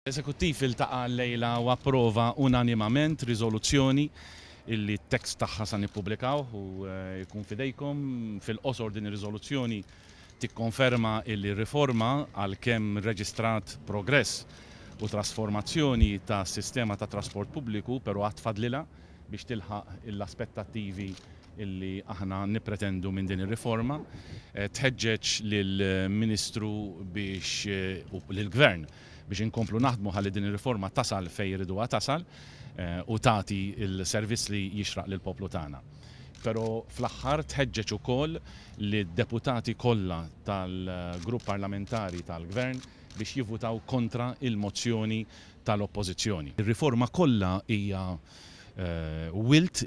L-Eżekuttiv iltaqa' llejla u approva unanimament riżoluzzjoni illi t-tekst tagħha sa nippubblikawh u jkun f'idejkom. Fil-qosor din ir-riżoluzzjoni tikkonferma illi r-riforma, għalkemm rreġistrat progress u trasformazzjoni tas-sistema tat-trasport pubbliku, però għad fadlilha biex tilħaq l-aspettattivi illi aħna nippretendu minn din ir-riforma. Tħeġġeġ lill-Ministru biex u lill-Gvern biex inkomplu naħdmu ħalli din ir-riforma tasal fejn irriduha tasal u tagħti l-servizz li jixraq lill-poplu tagħna. Però fl-aħħar tħeġġeġ ukoll lid-deputati kollha tal-grupp parlamentari tal-Gvern biex jivvutaw kontra l-mozzjoni tal-Oppożizzjoni. Ir-riforma kollha hija wild,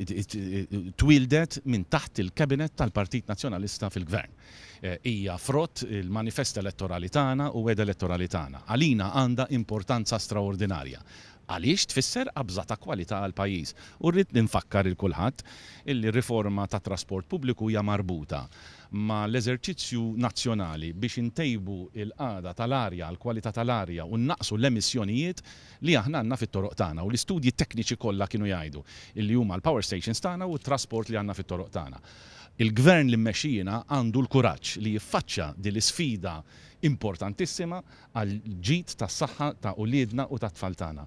twieldet minn taħt il-Cabinet tal-Partit Nazzjonalista fil-Gvern. Hija frott il-manifest elettorali tagħna u wegħda elettorali tagħna. Għalina għandha importanza straordinarja. Għaliex tfisser qabża ta' kwalità għall-pajjiż. U rrid infakkar 'il kulħadd illi r-riforma tat-trasport pubbliku hija marbuta ma' l-eżerċizzju nazzjonali biex intejbu l-qagħda tal-arja, l-kwalità tal-arja u nnaqqsu l-emissjonijiet li aħna għandna fit-toroq tagħna u l-istudji tekniċi kollha kienu jgħidu illi huma l-power stations tagħna u t-trasport li għandna fit-toroq tagħna. Il-Gvern li mmexxi jiena għandu l-kuraġġ li jiffaċċja din l-isfida importantissima għall-ġid tas-saħħa ta' uliedna u tat-tfal tagħna.